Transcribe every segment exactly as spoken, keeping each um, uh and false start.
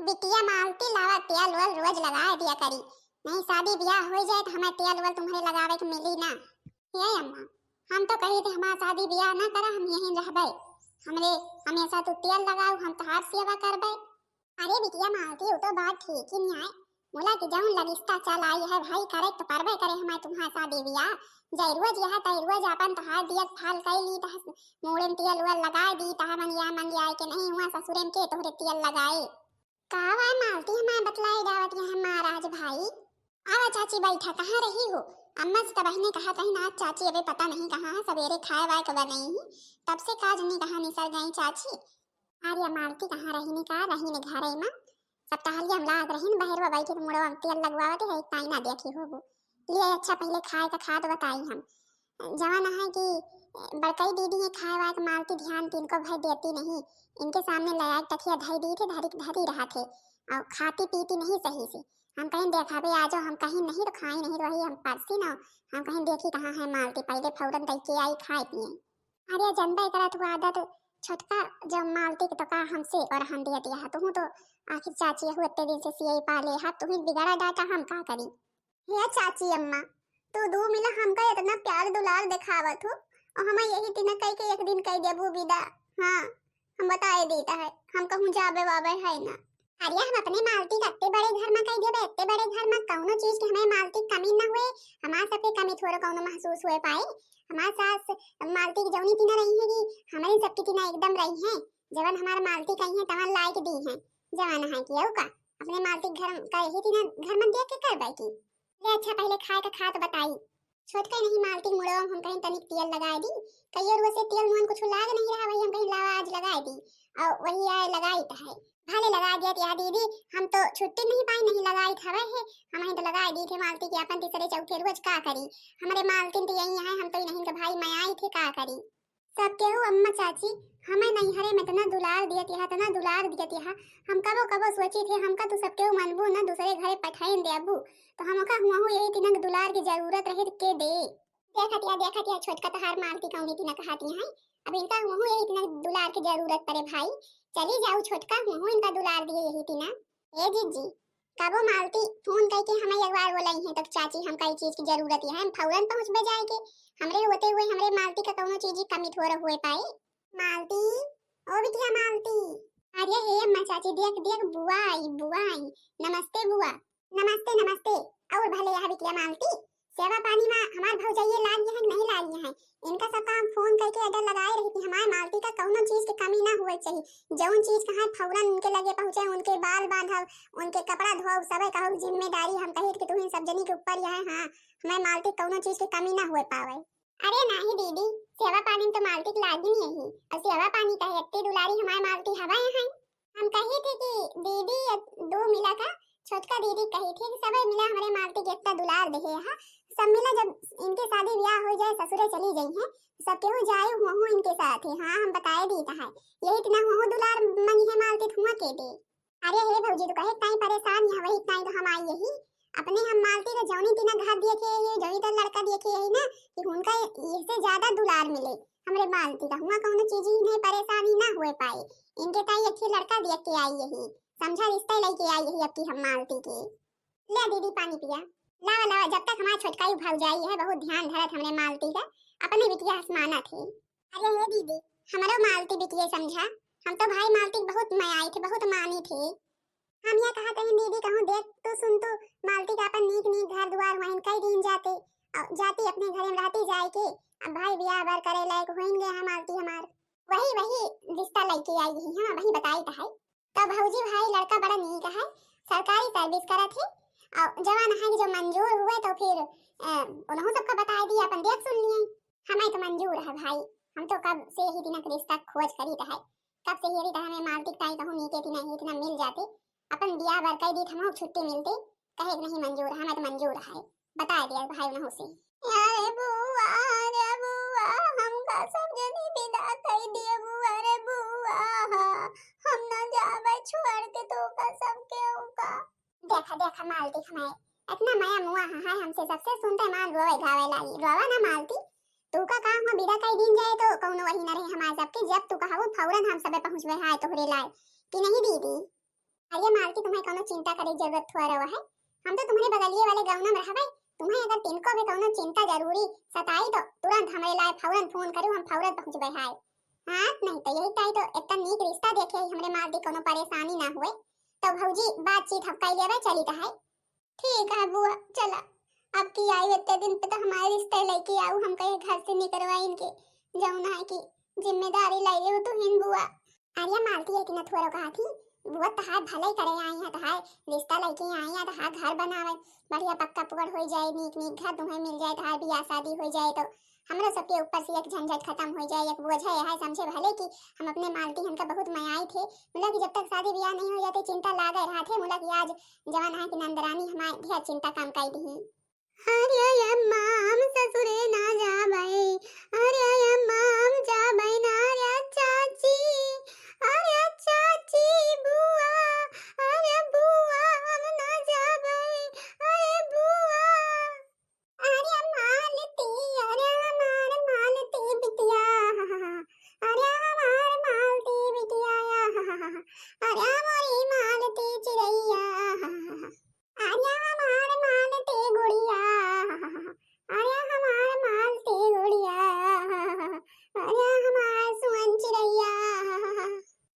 बिटिया मालती, लावा तेल वेल रोज लगाए दिया करी, नहीं शादी ब्याह हो जाए तो हमें तेल वेल तुम्हरे लगावे के मिली ना। हे अम्मा, हम तो कही थे हमार शादी ब्याह ना करा, हम यहीं रहबे, हमरे हमेशा तू तेल लगाऊ, हम तोहार सेवा करबे। अरे बिटिया मालती, उ तो बात ठीक ही नहीं आए, मुला कि जौन लगिस्ता चल आई है भाई, करे तो परबे करे हमार तुम्हार शादी ब्याह। जय रोज यह तय रोज अपन तोहार दियत फाल कई ली तह, मूड़े में तेल वेल लगाए दी तह, मन या मन आए के नहीं हुआ ससुरे में के तोहरे तेल लगाए। का वाय मालती, हमार बतलाई डावत यहाँ महाराज भाई। आवा चाची बैठा, कहाँ रही हो? अम्मा से तबहिने कहत रही ना चाची, अबे पता नहीं कहाँ है, सवेरे खाए वाए के बनई ही, तब से का जनी कहाँ निसर गई चाची। अरे मालती कहाँ रही ने का, रही ने घरे में, सब टहलिया में लाग रही ने, बहरवा बैठे तो मुड़वा में तेल लगवावत है, ताई ना देखी होबू। लिए अच्छा पहले खाए का खात बताई हम। जवन है कि बड़कई दीदी है खाए वाए के मालती ध्यान तिनको भाई देती नहीं, इनके सामने लयाक टकिया धई दी थे, धरी धरी रहा थे और खाती पीती नहीं सही से। हम कहीं देखाबे आ जाओ, हम कहीं नहीं तो खाई नहीं तो वही हम परसी ना, हम कहीं देखी कहाँ है मालती, पहले फौरन दई के आई खाए पिए। अरे जनबे करत हुआ आदत छोटका जब मालती के तो का हमसे और हम दिया दिया है, तुहू तो आखिर चाची हो इतने दिन से सियई पाले है, तुही बिगड़ा डाटा हम का करी। हे चाची अम्मा, तू दू मिला हमका इतना प्यार दुलार दिखावत हो, और हमें यही तिना कह के एक दिन कह देबू विदा। हाँ, हम बताए देता है, हम कहूँ जाबे वाबे है ना। अरे हम अपने मालती के इतने बड़े घर में कह देबे, इतने बड़े घर में कौनो चीज के हमें मालती के कमी ना हुए, हमार सबके कमी थोड़ा कौनो महसूस हुए पाए। हमार सास मालती की जौनी तिना रही है कि हमारे सबकी तिना एकदम रही है, जवन हमार मालती कही है तवन लायक दी है, जवन है कि का अपने मालती के घर का यही तिना घर में देख के कर बैठी। ले अच्छा, पहले खाए का खात बताई। छोटका नहीं मालती मुड़वा हम कहीं तनिक तेल लगाए दी, कहिए रुआ से तेल मुअन कुछ लाग नहीं रहा, वही हम कहीं लावा आज लगाए दी, और वही आए लगाई तो है। भले लगा दिया तो यार दीदी, हम तो छुट्टी नहीं पाई, नहीं लगाई था वह, हम ही तो लगाए दी थे मालती के अपन तीसरे चौथे रोज का करी। हमारे मालती तो यही है, हम तो नहीं के भाई मैं आई थे का करी। सब केहू अम्मा चाची, हमें नैहरे में इतना दुलार दियत यहाँ, इतना दुलार दियत यहाँ। हम कबो कबो सोची थे, हमका तू सब केहू मनबू ना, दूसरे घरे पठाइन देबू, तो हमका हुआ हूँ यही तिनक दुलार की जरूरत रहे तो के दे। देखत या, देखत या, छोटका तोहार मालती कौनी तिना कहती है। अब इनका हुआ हूँ यही तिनक दुलार की जरूरत पड़े भाई, चली जाऊ छोटका, हुआ हूँ इनका दुलार दिए यही तिना। ए जीजी, कबो मालती फोन करके हमें एक बार बोलाई है, तो चाची हमका ये चीज की जरूरत है, हम फौरन पहुँचबे जाए के। हमरे होते हुए हमरे मालती का कौनो चीज की कमी थोड़ा हुए पाए। मालती, ओ बिटिया मालती। अरे हे अम्मा चाची, देख, देख, बुआ आई, बुआ आई। नमस्ते बुआ। नमस्ते, नमस्ते। और भले यहाँ बिटिया मालती, सेवा पानी में हमार भौजाइये लागी हैं कि नहीं लागी हैं? इनका सबका हम फोन करके order लगाए रही कि हमार मालती का कौनो चीज की कमी ना हुए चाहिए। जौन चीज कहाँ फौरन उनके लगे पहुँचे, उनके बाल बांधब, उनके कपड़ा धोब, सबे कहब जिम्मेदारी हम कही कि तुहिन सब जनी के ऊपर यह है। हाँ, हमें मालती कौनो चीज की कमी ना हुए पावे। अरे नाही दीदी, सेवा पानी में तो मालती के लागी नहीं है, और सेवा पानी का इतनी दुलारी हमारे मालती हवा है। हम कही थे कि दीदी दो मिला का, छोटका दीदी कही थे कि सबे मिला हमारे मालती के इतना दुलार दे है, सब मिला जब इनके शादी ब्याह हो जाए, ससुरे चली गई हैं, सब केहू जाए हुआ हूँ इनके साथ ही। हाँ, हम बताए दी है, यही इतना हुआ दुलार मंगी है मालती, हुआ के दे। अरे हे भौजी, तो कहे ताई परेशान यहाँ, वही ताई तो हम आई यही। अपने हम मालती का जौनी तिना घर देखे यही, जौनी तो लड़का देखे यही ना, कि उनका इससे ज्यादा दुलार मिले। हमरे मालती का हुआ कौनो चीज ही नहीं, परेशानी ना हुए पाए। इनके ताई अच्छे लड़का देख के आई यही, समझा रिश्ता लेके आई यही अब की हम मालती के। ले दीदी पानी पिया। लावा, लावा, जब तक हमार छोटका ही भौजाई है, बहुत ध्यान धरत हमरे मालती का, अपने बिटिया हस मानत है। अरे हे दीदी, हमरो मालती बिटिया समझा, हम तो भाई मालती के बहुत मयाई थे, बहुत मानी थे। हम यह कहा कहीं दीदी कहूँ देख तू सुन तू, मालती का अपन नीक नीक घर दुआर वहीं कई दिन जाते, और जाती अपने घरे में रहती जाए के। अब भाई ब्याह बर करे लायक होइन गए हैं मालती हमार। वही, वही रिश्ता लेके आई ही, हाँ, वही बताई तो है। तो भौजी भाई लड़का बड़ा नीक है, सरकारी service करत है, और जवान है कि जो मंजूर हुए तो फिर, अ, उन्हों सबका बताए दिए, अपन देख सुन लिए। हमें तो मंजूर है भाई, हम तो कब से ही तिनक रिश्ता खोज करी तो है, कब से ही यदि हमें मालती ताई कहूँ नीके तिना ही तिना मिल जाते, अपन ब्याह बर कई दी, हमहू छुट्टी मिलते, कहे कि नहीं मंजूर, हमें तो मंजूर है, बताए दिया भाई उन्हों से। अरे बुआ, अरे बुआ, हमका सब जनी विदा कर दिए बुआ, अरे बुआ, हम ना जावे छोड़ के तो का सब केहू का। देखा, देखा मालती हमारे, इतना मया मुआ है हमसे, सबसे सुनते मान रोवे गावे लागी। रोवा ना मालती, तू का काम हो, विदा कई दिन जाए तो कौनो वही न रहे हमारे सबके, जब तू कहावो फौरन हम सबे पहुँचबे हाय तोहरे लाए, कि नहीं दीदी? अरे मालती, कि तुम्हें कौनो चिंता करे जरूरत थोड़ा रहो है। हम तो तुम्हरे बगलिए वाले गाँव में रहबे, तुम्हें अगर तिनको भी कौनो चिंता जरूरी सताई तो तुरंत हमरे लाए फौरन फोन करू, हम फौरन पहुँचबे है। हाँ, नहीं तो यही ताई तो इतना नीक रिश्ता देखे ही हमरे मालती कौनो परेशानी ना हुए। तो भौजी बातचीत हम कई लेबे चली तो है। ठीक है बुआ, चला, अब की आई इतने दिन पे तो हमारे रिश्ते लेके आऊ, हम कहीं घर से निकलवा इनके, जौन है कि जिम्मेदारी ले लियो तू हिन बुआ। अरे मालती है कि न थोरो कहा थी, बुआ तहार भले करे आई है, तहार रिश्ता लेके आई है, तहार घर बनावे, बढ़िया पक्का पुगड़ हो जाए, नीक नीक घर तुम्हें मिल जाए, तहार बियाह शादी हो जाए तो हमरो सबके ऊपर से एक झंझट खत्म हो जाए, एक बोझा है, समझे भले कि हम अपने मालती हन का बहुत मयाई थे, मुला कि जब तक शादी ब्याह नहीं हो जाते चिंता लागे रहा थे, मुला कि आज जवन है कि नंदरानी हमार ढेर चिंता कम कर दी। अरे अम्मा, हम ससुरे ना जाबै, अरे अम्मा, हम जाबै ना, अरे चाची, अरे चाची, बुआ, अरे बुआ, हम ना जाबै, अरे बुआ। अरे मालती, अरे हमार मालती बिटिया, अरे हमार मालती बिटिया, अरे हमारी मालती चिड़ैया, अरे हमार मालती गुड़िया, अरे हमार मालती गुड़िया, अरे हमार सुअन चिड़ैया।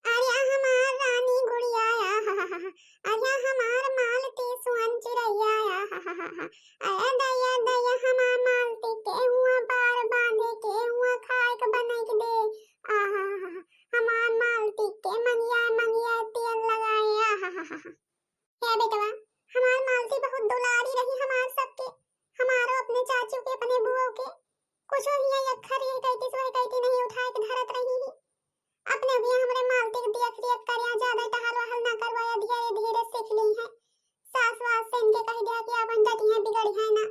अरे हमार रानी गुड़िया, अरे हमार मालती सुअन चिड़ैया, अरे दैया दैया हमार मालती के हुआ बार बांधे के हुआ खाए के बनाए के दे, आहा, हमार मालती के मंगिया मंगिया तेल लगाए, आहा। हे बेटवा, हमार मालती बहुत दुलारी रही हमार सबके, हमारो अपने चाचू के, अपने बुओ के। कुछो हिया अखर ये कहती सो कहती नहीं उठाए के धरत रही ही। अपने भी हमरे मालती के देख रेख करिया, ज्यादा टहल वहल ना करवाया, धीरे धीरे सीख ली है। सास वास से इनके कह दिया कि अपन डटी है, बिगड़ी है ना।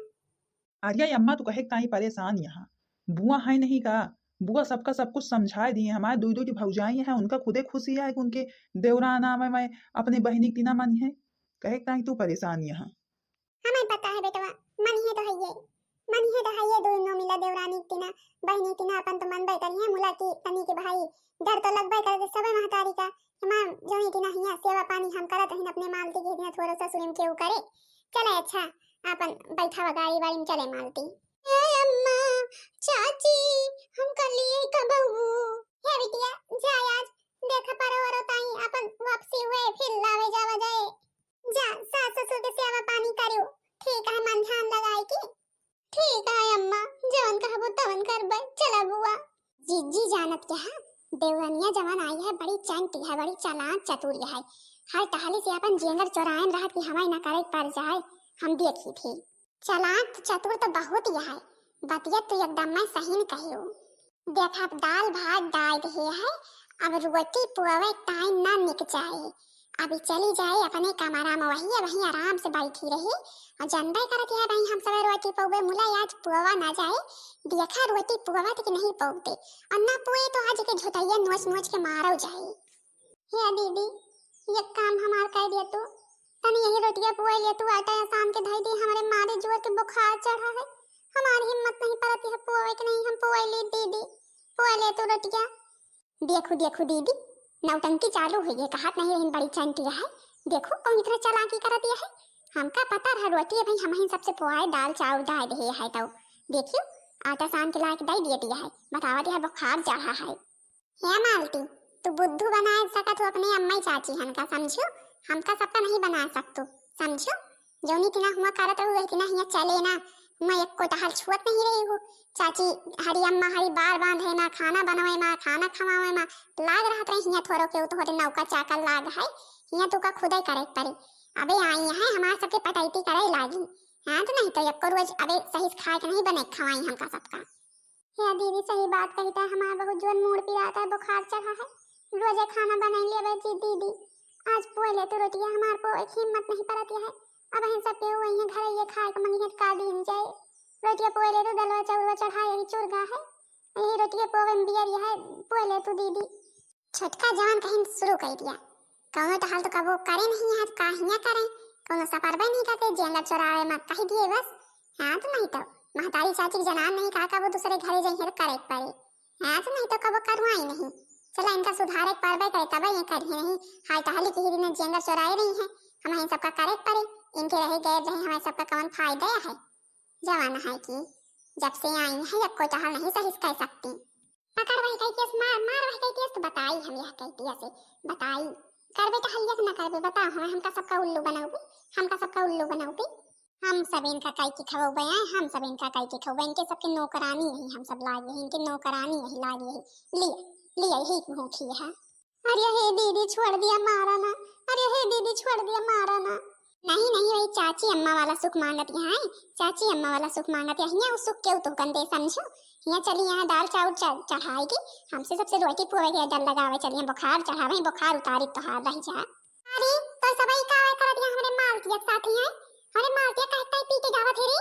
अरे अम्मा, तू कहे ताई परेशान यहाँ, बुआ है नहीं का? बुआ सबका सब कुछ समझाए दिए। हमारे दुई दुई की भौजाई हैं, उनका खुदे खुशी है कि उनके देवरान आवे, मैं अपने बहिनी की ना मनी है। कहे ताई तू परेशान यहाँ। हमें पता है बेटवा, मनी है तो है ये, मनी है तो है ये, दोनों मिला देवरानी की ना, बहिनी की ना, अपन तो मनबे करी है, मुला की तनी के भाई, डर तो लगबे करे सबे महतारी का। हमार जौनी की ना हिया सेवा पानी हम करत रहिन अपने मालती के, हिया थोड़ा सा सुरिम के ऊ करे। चले अच्छा, अपन बैठा हुआ गाड़ी वाड़ी में चले मालती। ए अम्मा, चाची, हम कलिए का बहू। हे बिटिया, जा आज, देखा परो वरो ताई अपन वापसी हुए, फिर लावे जावा जाए। जा, सास ससुर के सेवा पानी करियो, ठीक है, मन ध्यान लगाए की। ठीक है अम्मा, जवन कहबो तवन करबे। चला बुआ। जीजी जानत क्या है, देवरनिया जवन आई है, बड़ी चंटी है, बड़ी चालाक चतुर है। हर टहली से अपन जेंगर चोराए में रहत कि हमारे ना करे पड़ जाए, हम देखी थी। चालाक तो चतुर तो बहुत ही है, बतिया तो एकदम मैं सही न कही हूँ। देखा, अब दाल भात डाल दिए है, अब रोटी पुआवे टाइम ना निक जाए। अभी चली जाए अपने कमरा में, वही वही आराम से बैठी रही। और जनबे करत है भाई, हम सब रोटी पौबे मुला आज पुआवा ना जाए। देखा रोटी पुआवा तो कि नहीं पौते, और ना पुए तो आज के झुटैया नोच नोच के मारो जाए। हे दीदी, ये काम हमार कर दिया तू। तनी यही रोटिया पुआ ले तू, आटा या सान के धई दे, हमारे मारे जोर के बुखार चढ़ा है। हमारी हिम्मत नहीं परत है पुआवे के, नहीं हम पुआ ले दीदी, पुआ ले तू रोटिया। देखू देखू दीदी, नौटंकी चालू हुई है, कहत नहीं रहिन बड़ी चंटी है। देखू कौन इतना चालाकी करत है। हमका पता रहा रोटी भाई हम ही सबसे पुआए, दाल चाउर डाल दे है तो। देखियो, आटा सान के ला के दे दिए दिया है, बतावत है बुखार चढ़ा है। हे मालती, तू बुद्धू बनाए सकत हो अपने अम्मा चाची हन का, समझियो? हमका सबका नहीं बना सकतू, समझियो? जौनी तिना हुआ करत रहू, वही तिना हिया चले ना, हुआ एको टहल छुअत नहीं रही हो। चाची हरी अम्मा हरी बार बांधे मा, खाना बनवाए मा, खाना खवावे मा, लाग रहत रही हिया थोरो के, उ तो होते नौका चाकर लाग है, हिया तू का खुदे करे पड़े। अबे आई है हमार सबके पटैती करे लागी, हाँ तो नहीं तो एको रोज अबे सही से खाए के नहीं बने खवाई हमका सबका। हे दीदी, सही बात कही त, हमार बहुत जोर मूड़ पिरात है, बुखार चढ़ा है, रोजे खाना बनाई लेवे जी दीदी। आज पोए ले तू रोटिया, हमार पोए की हिम्मत नहीं परत है। अब हम सब केहू वही घर ये खाए के मंगी है, का दिन जाए। रोटिया पोए ले तू, दलवा चौरवा चढ़ा यही चुरगा है, यही रोटिया पोवे में बियर है, पोए ले तू दीदी। छोटका जवान कहीं शुरू कर दिया, कौनो टहल तो कबो करे नहीं है, का हिया करें, कौनो सपरबे नहीं करते, जेंगा चोरावे मत कह दिए बस। हाँ तो नहीं तो महतारी चाची के जनान नहीं का कबो दूसरे घरे जाइए तो करे के पड़े। हाँ तो नहीं तो कबो करवाई नहीं। चला इनका सुधारे के परबे करे, तबे ये करिहे, नहीं हाल टहली के ही दिन जेंगर चोराए रही हैं। हमहीं सबका करे के परे, इनके रहे गए रहे, हमहीं सबका कवन फायदा है? जवान है कि जब से आई है, अब कोई टहल नहीं सही से कर सकती। पकड़ वही कही केस, मार, मार वही कही केस, तो बताई हम यह कही दिया से, बताई। करबे टहलिया से ना करबे, बताओ हमें, हमका सबका उल्लू बनाओगे, हमका सबका उल्लू बनाओगे। हम सब इनका कई के खवौबे हैं, हम सब इनका कई के खवौबे, इनके सबके नौकरानी यही हम सब लागे हैं, इनके नौकरानी यही लागे हैं। लिया, लिया, यही भूखी है। अरे हे दीदी, छोड़ दिया, मारा ना। अरे हे दीदी, छोड़ दिया, मारा ना। नहीं, नहीं, वही चाची अम्मा वाला सुख मांगत यहाँ है, चाची अम्मा वाला सुख मांगत यहाँ, हियाँ उ सुख केहू तोहकन दे, समझो। हियाँ चली, यहाँ दाल चाउर च-, चढ़ाएगी, हमसे सबसे रोटी पुआवे के डर लगावे, चलिए बुखार चढ़ावे, बुखार उतारी तोहार रह जा। अरे, तो सबई का आवे करत यहाँ हमरे मालतिया के साथ ही है? हमरे मालतिया काहे ताई पी के गावत है रे?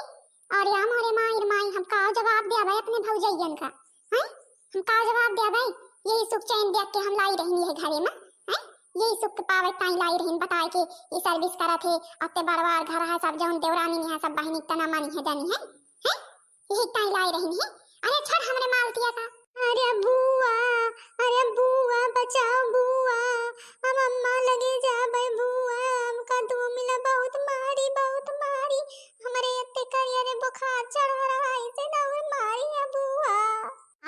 अरे हम, अरे माई रे माई, हम का जवाब देबे अपने भौजैयन का? हैं? हम का जवाब देबे? यही सुख चैन देख के हम लाई रहनी है घरे में, हैं? यही सुख के पावे ताई लाई रहन बताए के ये सर्विस करत है, अत्ते बड़वार घर है सब, जौन देवरानी है सब बहिनी तना मानी है जानी है, हैं? यही ताई लाई रहन है। अरे छोड़ हमरे मालतिया का। अरे बुआ, अरे बुआ, बचाओ बुआ, हम अम्मा लगे जाबे बुआ, हमका दो मिला बहुत मारी, बहुत मारी, हमरे अत्ते करिया रे बुखार चढ़ा रहा, ऐसे ना हुए मारी है बुआ।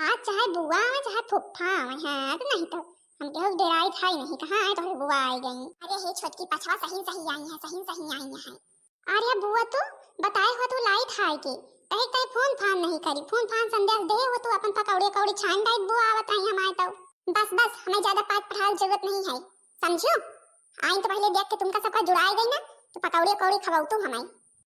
आज चाहे बुआ आवे, चाहे फुफ्फा आवे, हाँ, तो नहीं तो हम केहू डेराई था ही नहीं, कहाँ आए तोहरे बुआ आई गई। अरे हे छोटकी पछवा सही सही आई है, सही सही आई है। अरे बुआ तू बताए हो तू लाई था के, कहे कहे फोन फान नहीं करी, फोन फान संदेश दे हो तू अपन पकौड़े कौड़ी छान डाई बुआ आवत आई हमारे तो। बस बस हमें ज्यादा पाठ पढ़ाई जरूरत नहीं है, समझो? आई तो पहले देख के तुमका सबका जुड़ाए गई ना, तो पकौड़े कौड़ी खवाऊ तू हमें।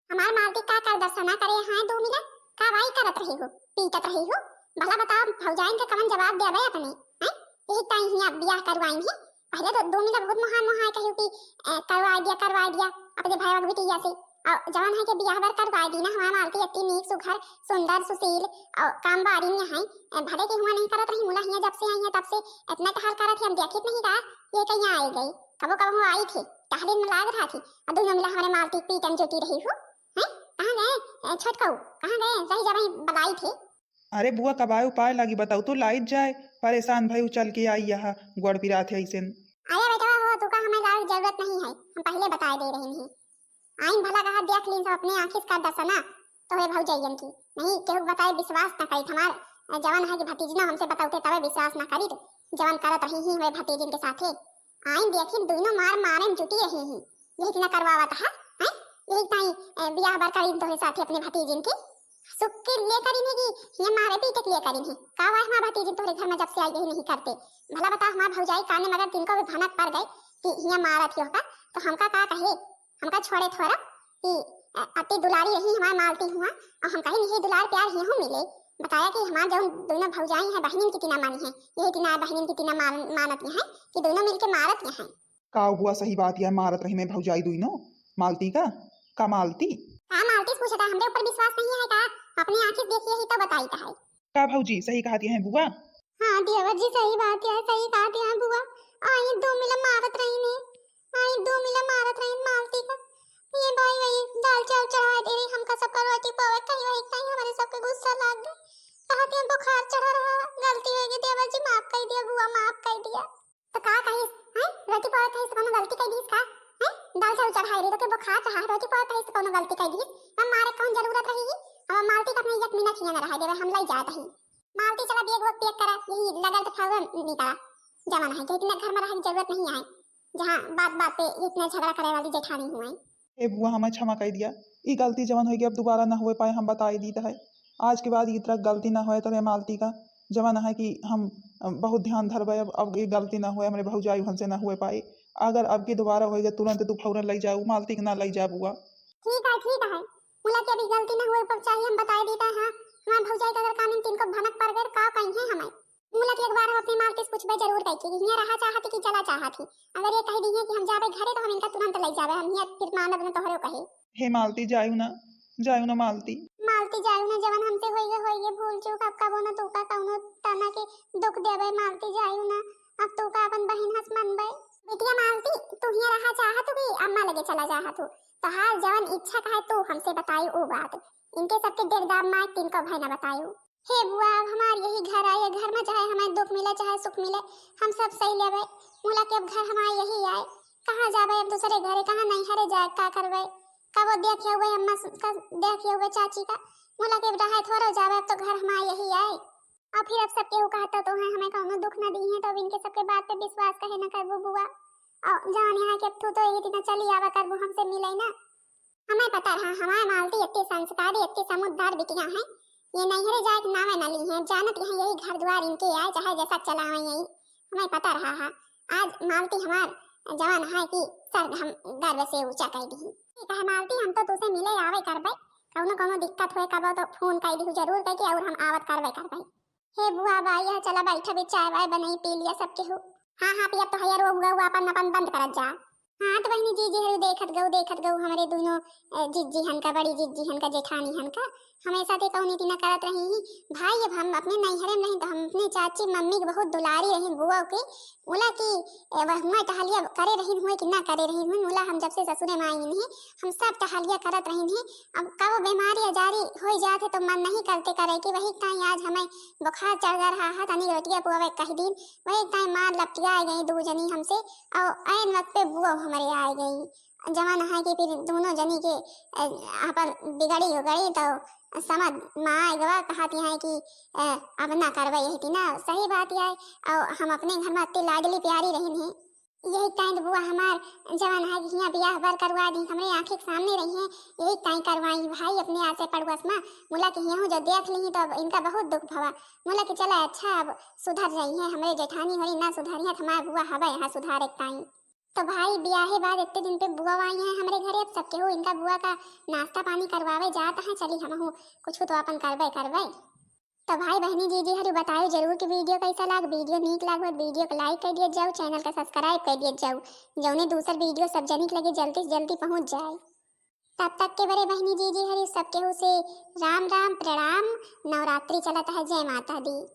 हमार मालती का कर दर्शना करे हैं दो मिला, का वाई करत रही हो, पीटत रही हो? भला बताओ भौजाइन के कवन जवाब देबे अपने, हैं? यही ताई हियाँ बियाह करवाइन है, पहले तो दो मिला बहुत मुहान मुहाए कही कि ए, करवा दिया, करवा दिया अपने भाई बिटिया से, और जवन है के बियाह बर करवा दी ना, हमार मालती इतनी नीक सुघर सुंदर सुशील और काम बारी में है, ए, भले के हुआ नहीं करत रही मुला हियाँ जब से आई है तब से इतना टहल करत है, हम देखित नहीं रहा ये कहीं आई गई, कबो कबो आई थी टहले में लाग रहा थी, और दोनों मिला हमारे मालती पीटन जोती रही हो। हैं? कहाँ गए? ए, छोटकऊ, कहाँ गए? सही जगह ही बताई थे। अरे बुआ, कबाय उपाय लागी बताऊ तो लाइत जाए, परेशान भई उचल के आई यहाँ, गोड़ पिरात है ऐसे। अरे बेटवा हो, तू का हमें जाए जरूरत नहीं है, हम पहले बताए दे रहे हैं। आइन भला कहा देख लीन सब अपने आँखी से कर दसना, तोहरे भौजैयन की। नहीं, केहू बताए विश्वास ना करी, हमार जवन है कि भतीजनो हमसे बतौते तबे विश्वास ना करी, जवन करत रही ही हुए भतीजन के साथे। आइन देखिन, दोनों मार मारे में जुटी रही ही, यही इतना करवावत है, हैं? यही ताई, ए, बियाह बर करीन तोहरे साथे अपने भतीजन के। सुख के लिए करीन है कि ये मारे पीटे के लिए करीन है? का वाह माँ भतीजन तोहरे घर में जब से आई यही नहीं करते। भला बता हमार भौजाई काने मगर तिनको भी भनक पड़ गई कि हिया मारत ही होगा, तो हमका का कहे? हमका छोड़े थोड़ा कि, अ, अति दुलारी रही हमार मालती हुआ, और हम कहीं नहीं दुलार प्यार ही हूँ मिले। बताया कि हमार जौन दोनों भौजाई हैं बहनिन की तिना मानी है, यही तिना बहनिन की तिना मान-, मानत यहाँ कि दोनों मिलके मारत यहाँ। का हुआ? सही बात यह मारत रही में भौजाई दुइनो? मालती का? का मालती? का मालती से पूछता? हमरे ऊपर विश्वास नहीं है का? अपने आँखी से देखिए ही तो बताई का है। का भौजी सही कहत यह बुआ? हाँ देवर जी सही बात है, सही कहत यह बुआ। आई दो मिला मारत रही ने, आई दो मिला मारत रही मालती का। ये भाई वही दाल चाउर चढ़ा दे रही, हमका सबका रोटी पावे कहीं वही कहीं हमारे सबके गुस्सा लाग गए। कहत यह बुखार चढ़ा रहा, गलती हो गई देवर जी, माफ कर दिया बुआ, माफ कर दिया। तो का कहिस, हैं? रोटी पावत है, तो कोनो गलती कर दीस का? हैं? दाल चाउर चढ़ाए रही, तो के बुखार चढ़ा, रोटी पावत है, तो कोनो गलती कर दीस? हम मारे कौन जरूरत रही? अब मालती का अपने एक मिनट हियां न रहा देवे, हम लई जात ही। मालती चला बैग वैग पैक करा, यही लगल तो फौरन निकला। जमाना है कि इतना घर में रहे की जरूरत नहीं है, जहाँ बात बात पे इतना झगड़ा करे वाली जेठानी हुआ है। ए बुआ, हमें क्षमा कर दिया, ई गलती जवन होई गई अब दोबारा न हुए पाए, हम बताए दीत है। आज के बाद ई तरह गलती न होए, तोरे मालती का जवन है कि हम, अ, बहुत ध्यान धरबे, अब, अब ई गलती न होए, हमरे भौजाई उहन से न हुए पाए। अगर अब की दोबारा होई गई, तुरंत तू फौरन लई जाऊ, मालती के ना लई जा बुआ। ठीक है, ठीक है, मुला के अभी गलती न हुए पर चाहिए, हम बताए दीत है। हाँ, हमारे भौजाई का अगर कानून तिनको भनक पड़ गए, का कहीं है हमें? मुला के एक बार हम अपनी मालती से पूछबे जरूर कई कि हियां रहा चाहत कि चला चाहत ही। अगर ये कह दी है कि हम जाबे घरे तो हम इनका तुरंत ले जाबे, हम हियां फिर मानब न तोहरो कहे। हे मालती, जायु ना, जायु ना मालती। मालती जायु ना, जवन हमसे होइगे होइगे भूल चूक, अब कबो न तू का कौनो तना के दुख देबे। मालती जायु ना, अब तू का अपन बहिन हस मनबे। बिटिया मालती, तू हियां रहा चाहत कि अम्मा लगे चला चाहत हो? तोहार जवन इच्छा कहे तू हमसे बताई ऊ बात। इनके सबके डेढ़ दाम माय तिनको भय न बतायु। हे बुआ, अब हमार यही घर आए, ये घर में चाहे हमें दुख मिले, चाहे सुख मिले, हम सब सही लेबे। मुला के अब घर हमार यही आए, कहाँ जाबे अब दूसरे घरे, कहाँ नैहरे जाए, का करबे? कबो देखे हुए अम्मा स-, का देखे हुए चाची का, मुला के अब रहे थोड़ो जाबे, अब तो घर हमार यही आए। और फिर अब सब केहू कहता तो है, हमें कौनो दुख ना दी है, तो अब इनके सबके बात पे विश्वास कहे ना करबू बुआ। और जान यहाँ के अब तू तो यही दिन चली आवा करबू हमसे मिले ना। हमें पता रहा, हमार मालती इतनी संस्कारी, इतनी समझदार बिटिया है, ये नैहरे जाए के नामे ना ली है, जानत यहाँ यही घर द्वार इनके आए, चाहे जैसा चलावे यही। हमें पता रहा है, आज मालती हमार जवान है कि सर हम गर्व से ऊंचा कह दी। ठीक है मालती, हम तो तुसे मिले आवे करबे, कौनो कौनो दिक्कत होए कबो तो फोन कह दी जरूर कह के, और हम आवत करबे करबे। हे बुआ, बा, यह चला बैठा भी, चाय वाय बनाई, पी लिया सब केहू। हाँ, हाँ, पिया तो है, वो बुआ, वो अपन, अपन बंद करत जा। हाँ, तो बहिनी, जीजी हरु देखत गऊ, देखत गऊ, हमरे दोनों, अ, जिज्जी हन का, बड़ी जिज्जी हन का, जेठानी हन का, हमेशा ते कौनी टीना करत रही ही। भाई, अब हम अपने नैहरे में रही, तो हम अपने चाची मम्मी के बहुत दुलारी रही बुआ के। मुला की, ए, वह हुआ टहलिया करे रही हुए कि ना करे रही हुए, मुला हम जब से ससुरे में आई नहीं, हम सब टहलिया करत रही नहीं। अब कब बीमारी अजारी हो जात है तो मन नहीं करते करे कि वही ताई आज हमें बुखार चढ़ रहा है, तनी रोटिया पुआवे कह दिन, वही ताई मार लपटिया गई दो जनी हमसे, और ऐन वक्त पे बुआ हमरे आ गई। जवन है कि फिर दोनों जनी के, अ, अपन बिगड़ी हो गई, तो समझ माँ एक बार कहती हैं कि, अ, अब ना करबे यही थी ना, सही बात है। और हम अपने घर में इतनी लाडली प्यारी रही नहीं, यही ताई तो बुआ हमार जवन है कि हियाँ बियाह बर करवा दी, हमरे आँखी के सामने रही हैं, यही ताई करवाई भाई अपने आसे पड़ोस में। मुला के हियाँ जो देख ली तो अब इनका बहुत दुख भवा। मुला के चला अच्छा, अब सुधर रही है, हमरे जेठानी होरी ना सुधरी है, तो हमार बुआ हवे यहाँ सुधारे के ताई। तो भाई, बियाहे बाद इतने दिन पे बुआ आई हैं हमरे घरे, अब सब केहू इनका बुआ का नाश्ता पानी करवावे जात हैं, चली हमहू कुछ तो अपन करबे करबे। तो भाई बहनी जीजी हरु बतायो जरूर कि वीडियो कैसा लाग, वीडियो नीक लाग हो, वीडियो को like कर दिया जाओ, चैनल का subscribe कर दिया जाओ, जौने दूसर वीडियो सब जनिक लगे जल्दी से जल्दी पहुँच जाए। तब तक के बरे बहनी जीजी हरु सब केहू से राम राम, प्रणाम, नवरात्रि चलत है, जय माता दी।